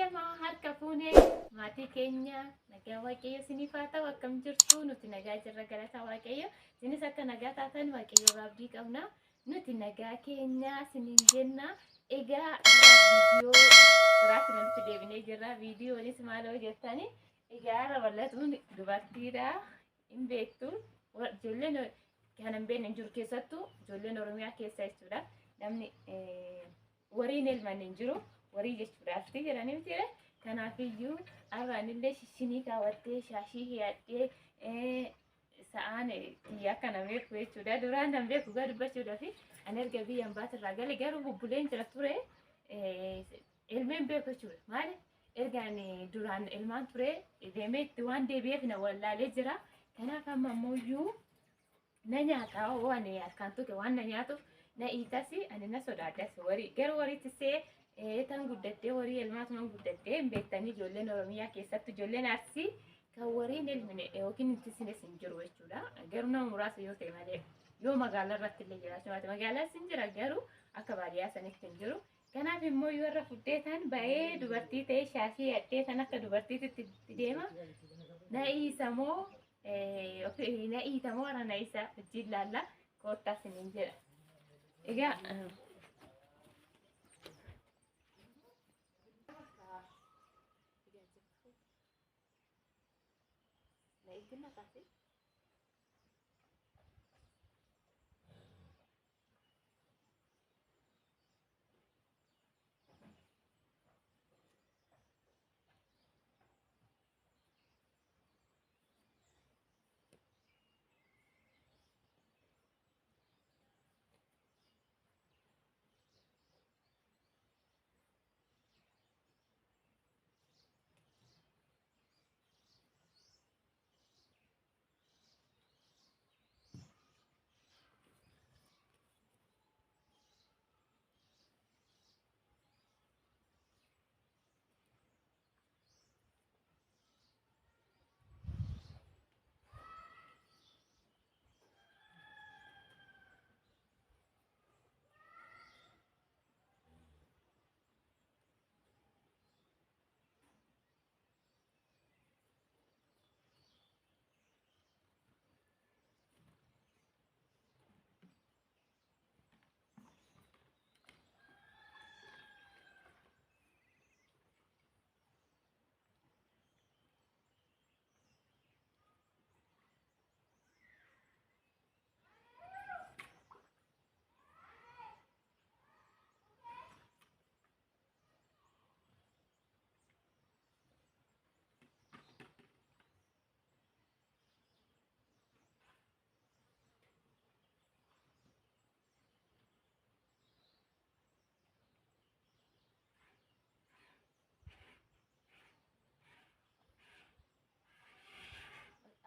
Ashamaa harka fuunee maatii keenya nagaa Waaqayyo isiniif haa ta'u. Akkam jirtu? Nuti nagaa jirra, galata Waaqayyo. Isinis akka nagaa taatan Waaqayyo irraa abdii qabna. Nuti nagaa keenya isiniin jenna. Egaa har'a viidiyoo biraatti nuti deebinee jirra. Viidiyoonis maaloo jettani? Egaa har'a bal'atuun dubartiidha. Hin beektu. Ijoolleen kan hin beekne hin jiru, keessattuu ijoolleen Oromiyaa keessa jechuudha. Namni wariin elman hin jiru. Warii jechuudhaaf jedhanii miti. Kanaafiyyuu har'aanillee shishinii kaawwattee, shaashii hidhadhee, sa'aan kiyya akka na beeku jechuudha. Duraan nan beeku gaa dubbachuudhaaf, ani erga biyya ambaatirraa gale garuu bubbuleen jira ture, elmeen beeku jechuudha. Maali? Erga ani duraan elmaan ture deemee itti waan deebi'eef na wallaalee jira. Kanaaf amma ammoo na nyaata, waan harkaan tuqe waan na nyaatuuf na iitas, ani na sodaadhas. Warii garuu wariitti see tan guddattee, warii elmaatuman guddattee hin beektanii. Ijoolleen Oromiyaa keessatti, ijoolleen Arsii kan wariin elmine yookiin hin tisines hin jiru jechuudha. Garuu nama muraasa yoo ta'e malee, yoo magaalaa irratti illee jiraachuu baate, magaalaas hin jira, garuu akka baadiyyaa sanitti hin jiru. Kanaaf immoo yoo irra fuddee tan ba'ee dubartii ta'ee shaashii hidhadhee tan akka dubartiitti deema. Na hiisa moo na hiita moo na hiisa, wajjin laalla, koottaa isiniin jedha. Egaa na itti naqate.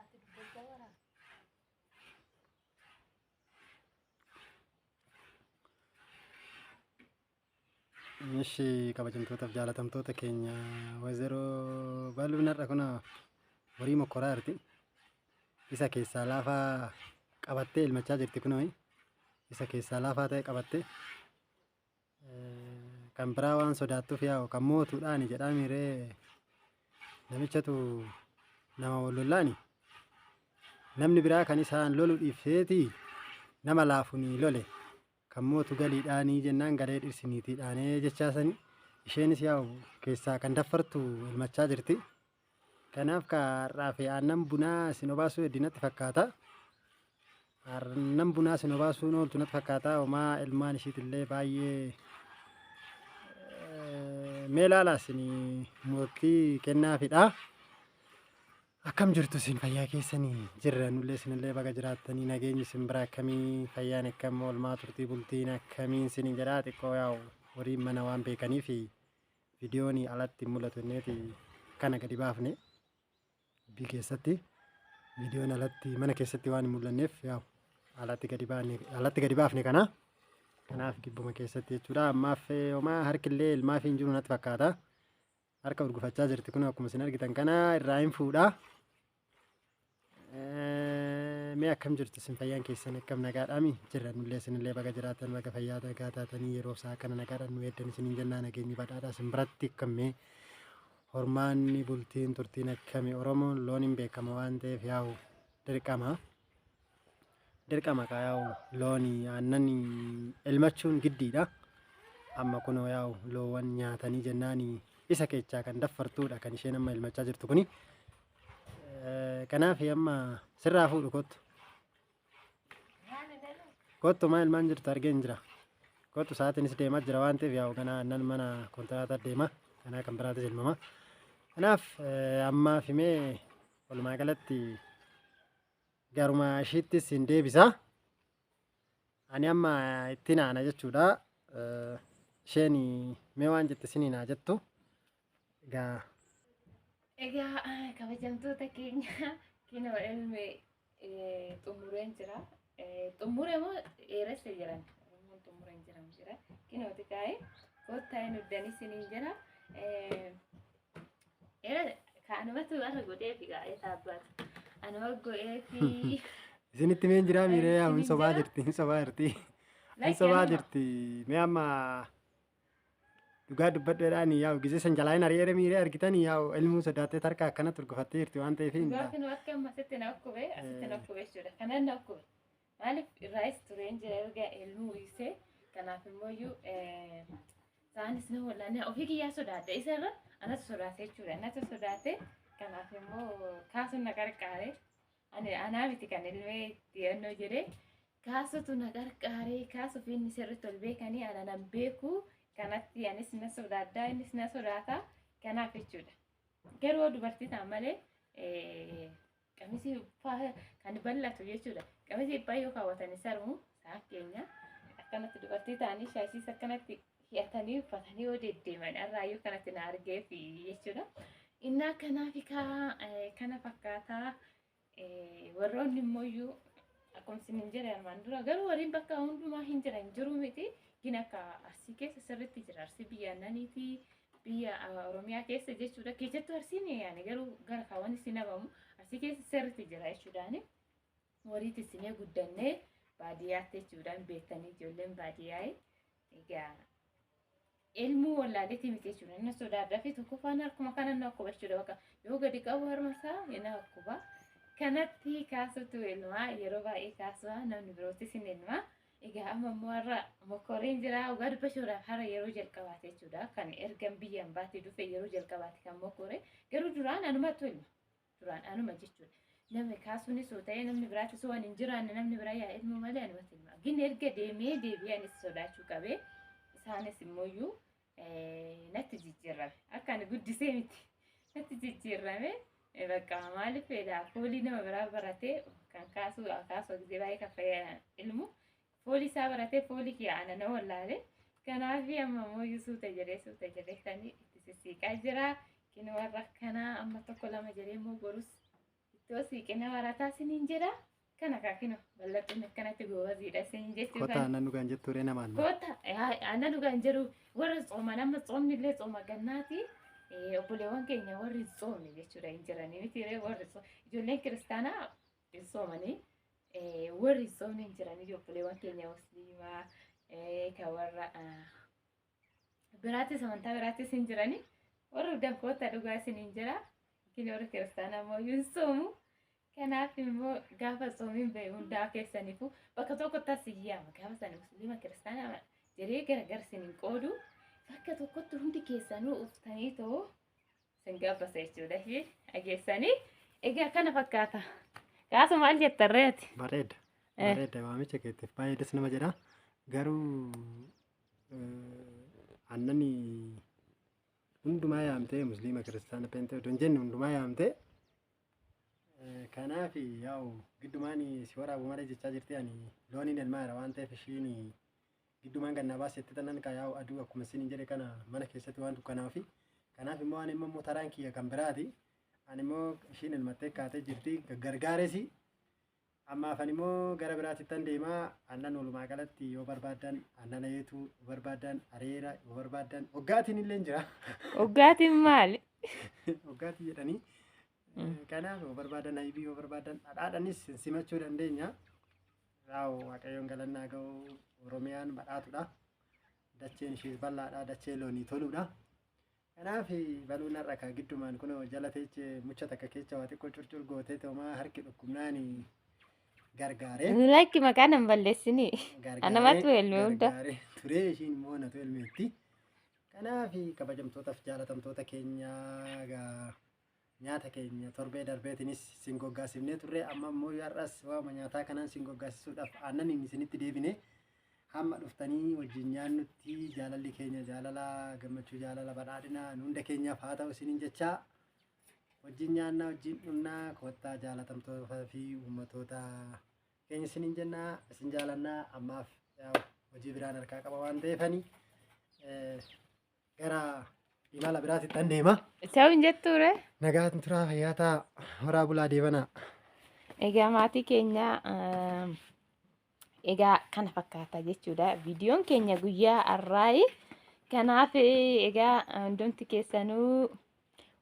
Ati dubbachaa waraa? Ishi kabajamtootaaf jaalatamtoota keenya, Wayzeroo Balluun har'a kuna horii mokkoraa jirti. Isa keessaa laafaa qabattee elmachaa jirti kunoo. Isa keessaa laafaa ta'e qabattee kan biraa waan sodaattuuf, yaa'u kan mootuudhaani jedhaa miiree, namichatu nama wal lollaani. Namni biraa kan isaan lolu dhiifseeti nama laafunii lole, kan mootu galiidhaanii jennaan galee dhirsiniitiidhaanee jechaasani, isheenis yaa'u keessaa kan daffartu elmachaa jirti. Kanaaf ka har'aa fi aannan bunaa isin obaasuu hedduu natti fakkaata. Aannan bunaa isin obaasuun ooltu natti fakkaata. Homaa ilmaan ishiitillee baay'ee mee ilaalaa, isin murtii kennaafidha. Akkam jirtu isin, fayyaa keessanii? Jirra nullee, isinillee baga jiraattanii. Nageenyi isin bira akkamii? Fayyaan akkam? Oolmaa turtii bultiin akkamiin isinin jedhaa. Xiqqoo yaa'u horiin mana waan beekaniif viidiyoon alatti mul'atu inneeti kana gadi baafne. Dubbii keessatti viidiyoon alatti mana keessatti waan hin mul'anneef yaa'u alatti gadi baafne, alatti gadi baafne kana. Kanaaf gibbuma keessatti jechuudha. Ammaaf homaa harkillee ilmaaf hin jiru natti fakkaata. Harka urgufachaa jirti kun, akkuma isin argitan kana irraa hin fuudha. Mee akkam jirtu isin, fayyaan keessan akkam, nagaadhaami? Jirra nullee, isinillee baga jiraatan, baga fayyaa nagaa taatanii yeroo isaa kana nagaadhaan nu eeddan isiniin jennaa. Nageenyi badhaadhaa isin biratti akkammee? Hormaanni bultiin turtiin akkamii? Oromoon loon hin beekama waan ta'eef yaa'u dirqama. Dirqama kaa yaa'u loonii aannan elmachuun giddiidha. Amma kunoo yaa'u loowwan nyaatanii jennaanii isa keechaa kan daffartuudha kan isheen amma elmachaa jirtu kuni. Kanaaf amma sirraa fuudhu kottu. Kottu maa ilmaan jirtu argeen jira. Kottu sa'aatiinis deemaa jira waan ta'eef yaa'u ganaa aannan mana konkolaataa deema. Kanaa kan biraatis ilmama. Kanaaf ammaaf himee walumaa galatti garuma ishiittis hin deebisa. Ani amma ittiin aana jechuudha. Isheen mee waan jette isiniin haa jettu. Egaa Egaa kabajamtoota keenya, kinoo ilmi xumureen jira. Xumure moo dheeresse jiran? Oromoon xumureen jiran jira. Kinooti kaa'ee kottaa hin uddanii isiniin jira. Kaanumatu har'a godhee fi kaa'ee taabbaatu. Anuma godhee fi. Isinitti meen jiraa miiree yaa hin sobaa jirti, hin sobaa jirti. Hin sobaa jirti. Mee amma dhugaa dubbadheedhaan yaa'u gisee san jalaa hin ari'eere miiree argitanii yaa'u ilmuu sodaattee tarka akkanatti urgufattee jirti waan ta'eef hin Dhugaa kun akka amma asitti na okkube, asitti na okkube jechuudha. Kanan na okkube. Maaliif irraayis tureen jira erga ilmuu hiisee, kanaaf immoo iyyuu isaanis na wal'aanee ofii kiyyaa sodaadhe, isa irra anatu sodaate jechuudha. Anatu sodaate, kanaaf immoo kaasuun na qarqaare. Ani anaa miti kan ilmee itti yannoo jedhee kaasutu na qarqaare. Kaasuuf inni sirriitti ol beekanii ana nan beeku. Kanatti anis na sodaaddaa, innis na sodaata, kanaaf jechuudha. Garuu dubartii ta'an malee qamisii kan bal'atu jechuudha. Qamisii baay'ee kaawwatanii sarmu sa'a keenya akkanatti dubartii ta'anii shaashiis akkanatti hidhatanii uffatanii yoo deddeeman irraayyuu kanatti na argeef jechuudha. Innaa kanaaf kana fakkaataa. Warroonni immoo iyyuu akkuma isin hin jedhe armaan dura, garuu warreen bakka hundumaa hin jiran jiru miti. Gin akka Arsii keessa sirriitti jira. Arsii biyya aannaniiti, biyya Oromiyaa keessa jechuudha. Keessattuu Arsiin yaani garuu gara kaawwan isin habamu Arsii keessa sirriitti jira jechuudhaani. Wariitti isinee guddannee baadiyyaatti jechuudhaan beektanii ijoolleen baadiyyaa. Egaa ilmuu wallaaleetii miti jechuudha. Inni sodaadhaa fi tokkoffaan harkuma kana na okkuba jechuudha. Bakka yoo gadi qabu harma isaa na okkuba. Kanatti kaasutu ilmaa yeroo baay'ee kaasu'a, namni birootis hin ilmaa. Egaa amma immoo har'a mokoreen jira, dhugaa dubbachuudhaaf har'a yeroo jalqabaate jechuudha. Kan ergan biyyaan baatee dhufe yeroo jalqabaate kan mokore. Garuu duraan anumatu ilma. Duraan anuma jechuudha. Namni kaasuunis yoo ta'e namni biraatis waan hin jiraanne namni biraa yaa ilmu malee anumatu ilma. Gin erga deemee deebi'ee anis sodaachuu qabee isaanis immoo natti jijjiirame. Akka ani guddisee miti. Natti jijjiirame. Bakka maaliif fedha foolii nama biraa baratee kan kaasuu kaasuu gisee baay'ee kan fayyada ilmu foolii isaa baratee foolii kiyya ana na wallaale. Kanaaf amma immoo suuta jedhee suuta jedhee kan itti sissiiqaa jira. Kini warra akkanaa amma tokko lama jedhee immoo borus ittoo siiqina barataa isiniin jedha. Kana kaakino bal'atuun akkanatti goobaziidha isin jechuudha. Kottaa aannan dhugaan jettuuree namaan. Kottaa aannan dhugaan jedhu warra tsooman, amma tsoomni illee tsooma gannaati. Obboleewwan keenya warri tsoomne jechuudha hin jiranii miti, warri ijoolleen kiristaanaa hin soomanii, warri tsoomne hin jiranii, obboleewwan keenya musliimaa kan warra biraattis amantaa biraattis hin jiranii warri dankoota dhugaa isin hin jira. Kini warri kiristaanaa immoo hin soomu. Kanaaf immoo gaafa tsoomiin ba'e hundaa keessaniifuu bakka tokkotti as yaama. Gaafa sana musliima kiristaanaa jedhee gargar isin hin qoodu. Bakka tokkotti hundi keessanuu uftanii too isin gaabbasa jechuudha. Dhageessanii. Egaa kana fakkaata. Gaafa maal jettan reeti? Bareeda. Bareeda, waamicha keetiif baay'ee das nama jedha. Garuu aannan hundumaa yaamtee musliima kiristaana peentee odoo hin jenne hundumaa yaamtee, kanaaf yaa'u giddumaan si waraabu malee jechaa jirti. Ani looniin elmaa jira waan ta'eef ishiin giddumaan gannaa baasetti tanan ka yaa'u aduu akkuma isin jedhe kana mana keessatti waan dukkanaafi, kanaaf immoo ani immoo taraan kiyya kan biraati. Ani immoo ishiin elmattee kaatee jirti gargaareesi. Ammaaf ani immoo gara biraatittan deemaa. Aannan walumaa galatti yoo barbaaddan aannan ayeetuu yoo barbaaddan, areera yoo barbaaddan, hoggaatiin illee jira. Hoggaatiin maali? Hoggaatii jedhanii. Kanaaf yoo barbaadan aybii yoo barbaadan dhadhaadhanis simachuu dandeenya. Yaa'u Waaqayyoon galannaa ga'u, Oromiyaan badhaatudha. Dacheen ishees bal'aadha. Dachee loonii toluudha. Kanaaf baluun har'a ka giddumaan kun jala teeche mucha takka keessa waa xiqqoo curcur gootee toomaa harki dhukkubnaan gargaaree. Lakki maqaa nan balleessini. Anamatu elme hunda. Gargaaree turee ishiin immoo natu elmeetti. Kanaaf kabajamtootaaf jaalatamtoota keenya egaa nyaata keenya torbee darbeetinis sin goggaasifnee turre amma immoo har'as waama nyaataa kanaan sin goggaasisuudhaaf aannan inni isinitti deebine hamma dhuftanii wajjin nyaannutti jaalalli keenya jaalala gammachuu jaalala badhaadhinaa nu hunda keenyaaf haa ta'u isiniin jechaa wajjin nyaannaa wajjin dhugnaa kottaa jaalatamtoota fi uummatoota keenya isiniin jennaa isin jaalannaa ammaaf hojii biraan harkaa qaba waan ta'eefani gara imala biraatti tan deema. Ta'u hin jettuure. Nagaan turaa fayyaa ta'a horaa bulaa deebanaa. Egaa maatii keenya egaa kana fakkaata jechuudha. Viidiyoon keenya guyyaa har'aayi. Kanaaf egaa hundumti keessanuu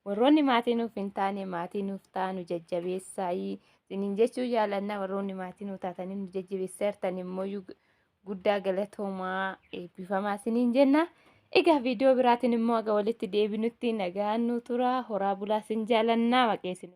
warroonni maatii nuuf hin taane maatii nuuf taanu jajjabeessaayi. Isiniin jechuu jaalannaa warroonni maatii nuuf taatanii nu jajjabeessaa jirtan immoo guddaa galatoomaa eebbifamaa isiniin jenna. Egaa viidiyoo biraatiin immoo aga walitti deebinutti nagaan nu tura. Horaa bulaa isin jaalannaa maqeessinu.